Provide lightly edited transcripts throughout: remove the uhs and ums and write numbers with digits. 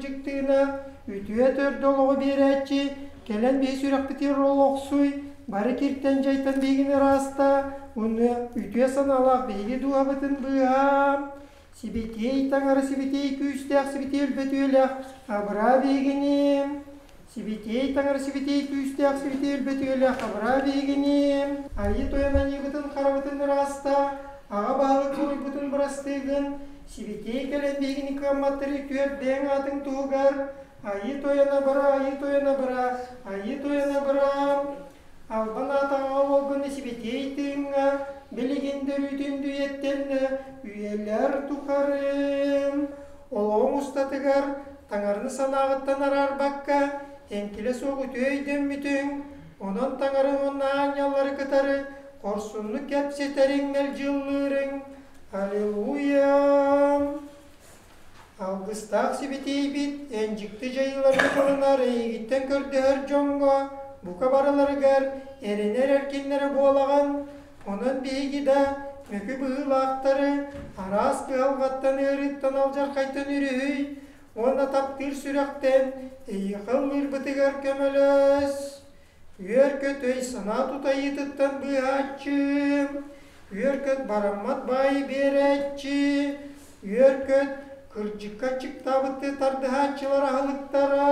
Дьыктыына үтүө төрдө олоҕу биэрээччи, кэлэн биһи сүрэхпитигэр олохсуй, бары киртэн дьайтан биһигини ырааста, уонна үтүө санаалаах биһиги дууһабытын быыһаа. Сибэтиэй Таҥара сибэтиэй күүстээх сибэтиэй өлбөтүөлээх абыраа биһигини. Сибэтиэй Таҥара сибэтиэй күүстээх сибэтиэй өлбөтүөлээх абыраа биһигини. Айыы Тойон аньыыбытын харабытын ырааста, аҕа баһылык буруйбутун бырастыыгын, сибэтиэй кэлэн биһигини кыамматтары үтүөрдээн аатыҥ туһугар, Айыы Тойон абыраа, Айыы Тойон абыраа, Айыы Тойон абыраа. Албан аатаҕа уолгуну сибэтиэй тыыҥҥа, билигин да өрүүтүн үйэттэн үйэлэр тухары олоҕуҥ устатыгар таҥараны санааҕыттан араарбакка, эҥкилэ суох үтүө өйдөммүтүҥ, онон таҥары уонна аанньаллары кытары хорсуннук кэпсэтэриҥ, мэлдьи ыллыырыҥ. Аллилуйя! Алгыстаах сибэтиэйбит эн дьикти дьайыыларгын ылынар эйигиттэн көрдөһөр дьоҥҥо бука барыларыгар эрэнэр эркиннэрэ буолаҕын, онон биһиги да мөкү быһыылаахтары араас кыһалҕаттан ыарыыттан алдьархайтан өрүһүй уонна таптыыр сүрэхтэн эйиэхэ ыллыырбытыгар көмөлөс. Үөр-көт өй-санаа тутайыытыттан быыһааччы, үөр-көт бараммат баайы биэрээччи, үөр-көт кырдьыкка аччыктаабыттыы тардыһааччылар аһылыктара,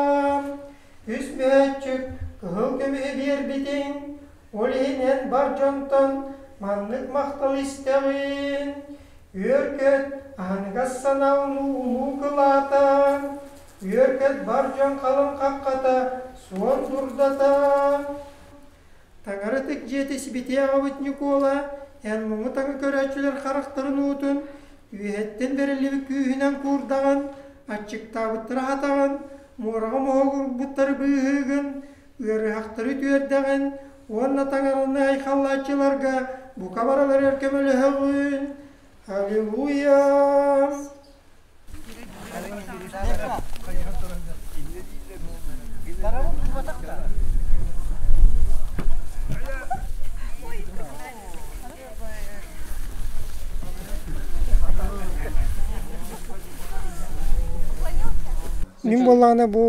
үс мөһөөччүк кыһыл көмүһү биэрбитиҥ, ол иһин эн бар дьонтон маннык махтал истэҕин, үөр-көт аһыныгас санаа улуу кылаата, Үөркэт бар дьон халыҥ хаххата, суон дурдата. Таҥара ытык дьиэтэ сибэтиэй аҕабыт Ньукуола, эн муҥу-таҥы көрөөччүлэр харахтарын уутун, үөһэттэн бэриллибит күүһүнэн куурдаҕын, аччыктаабыттары аһатаҕын, муораҕа моһуогурбуттары быыһыыгын, ыарыһахтары үтүөрдэҕин уонна таҥараны айхаллааччыларга бука барыларыгар көмөлөһөҕүн. Аллилуйя! Мин буоллаҕына бу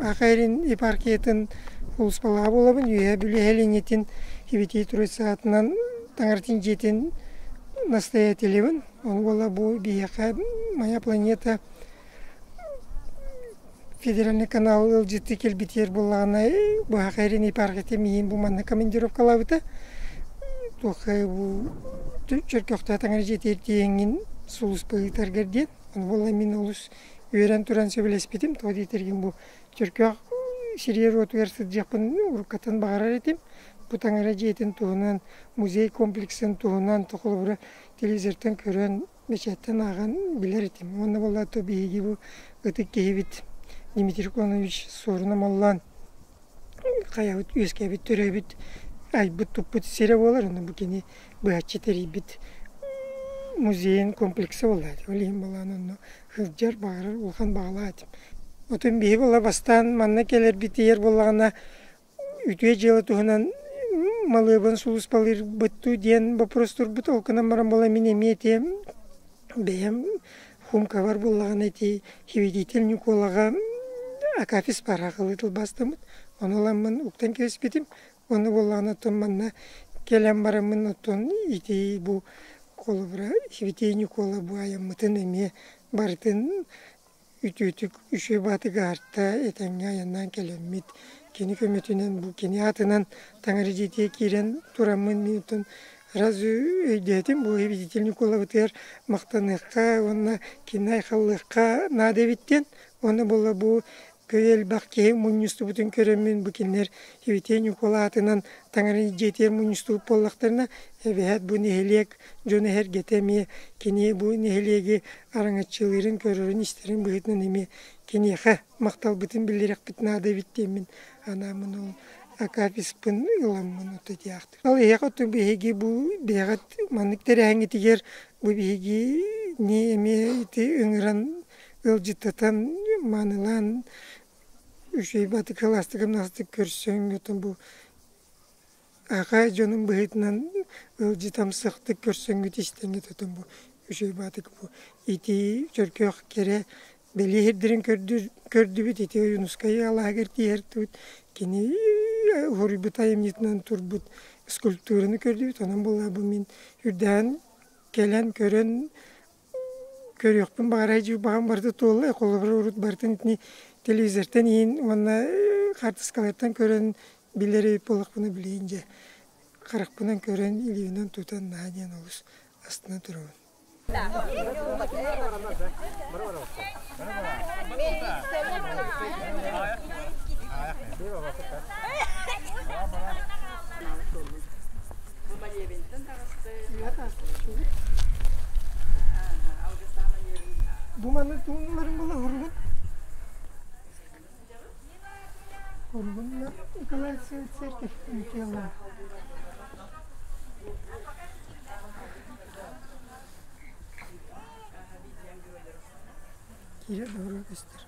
Аха эрин епархиятын улуспалаҕа буолабын. Үөһээ Бүлүү сэлиэнньэтин Ибитии Троицатынан Таҥаратын дьиэтин настоятелебын. Ол буола бу биһиэхэ «Моя планета» федеральный канал ыалдьыттыы кэлбитигэр буоллаҕына быһаха эрин епархията миигин бу манна командировкалаабыта. Туохха бу Чөркөөхтөөх таҥара дьиэтигэр тиийэҥҥин сулууспа ыытаргар диэн. Ону буолла мин олус үөрэн туран сөбүлэспитим. Тоҕо диэтэргин бу Чөркөөх сиригэр-уотугар сылдьыахпын уруккаттан баҕарар этим. Бу таҥара дьиэтин туһунан, музей комплексын туһунан холобура телевизортан көрөн, бэчээттэн ааҕан билэр этим. Уонна буолла то биһиги бу ытык киһибит Дмитрий Конович Суорун Омоллоон хайабыт үөскээбит, төрөөбүт, айбыт-туппут сирэ буолар. Онно бу кини быһаччы тэрийбит музейын комплекса буолла. Ол иһин балаан онно сылдьар, баҕарар улахан баҕалаах этим. Отон биһи буолла бастаан манна кэлэрбитигэр буоллаҕына үтүө дьыала туһунан малыабын сулууспалыырбыт дуу диэн боппуруос турбут. Ол гынан баран буолан мин эмиэ ити бэйэм Хумкабар буоллаҕына ити Хивидитель Ньукуолаҕа акафист баар тылбаастаммыт. Ону ыламмын уктан кэбиспитим. Ону буоллаҕына оттон манна кэлэн бараммын оттон ити бу холобура Хивидитель Ньукуола бу айаммытын эмиэ барытын үтүөтүк үчүгэй баатыгаарта этэҥҥэ айаннаан кэлэммит кини көмөтүнэн бу кини аатынан таҥара дьиэтигэр киирэн тураммын мин оттон сразу өйдөөтүм бу Видитель Ньукулабытыгар махтаныахха уонна кини айхаллыахха наада эбит диэн уонна буолла бу көй элбэх киһи мунньустубутун көрөммүн бу кинилэр Ивитей Ньукула аатынан таҥара дьиэтигэр мунньустубут буоллахтарына эбэһээт бу нэһилиэк дьоно эһэргэтэ эмиэ кини бу нэһилиэги араҥаччылыырын, көрөрүн-истэрин быһыытынан эмиэ киниэхэ махталбытын биллэриэхпит наада эбит диэммин анааммын ол акафиспын ыламмын ото диэхтик. Ол эһиэхэ оттон биһиги бу бэйэҕит маннык тэрээһиҥҥитигэр бу биһиги не эмиэ ити ыҥыран ыалдьыттатан маанылаан үчүгэй баатык кылаастык ымнастык көрсөн оттон бу. Аҕа дьонум быһыытынан ыалдьытамсахтык көрсөҥҥүт истэҥҥит отон бу үчүгэй баатык бу ити Чөркөөх кэрэ бэлиэ сирдэрин көрдүбүт ити Ойуунускай алааһыгар тиийэртибит кини уһуруйбут айымньытынан турбут скульптураны көрдүбүт онон буолла бу мин үрдээн кэлэн көрөн көрүөхпүн баҕарар дьиибаҕым барыта туолла холобур урут барытын итини телевизортан иһин уонна хаартыскалартан көрөн билэр эбит буоллахпына билигин дьэ харахпынан көрөн илиибинэн тутан наһаа диэн олус астына турабын. Бу маннык туһуннуларым була уругун. Уругун Николай церковь тело. Киирэ доҕоро көстөр.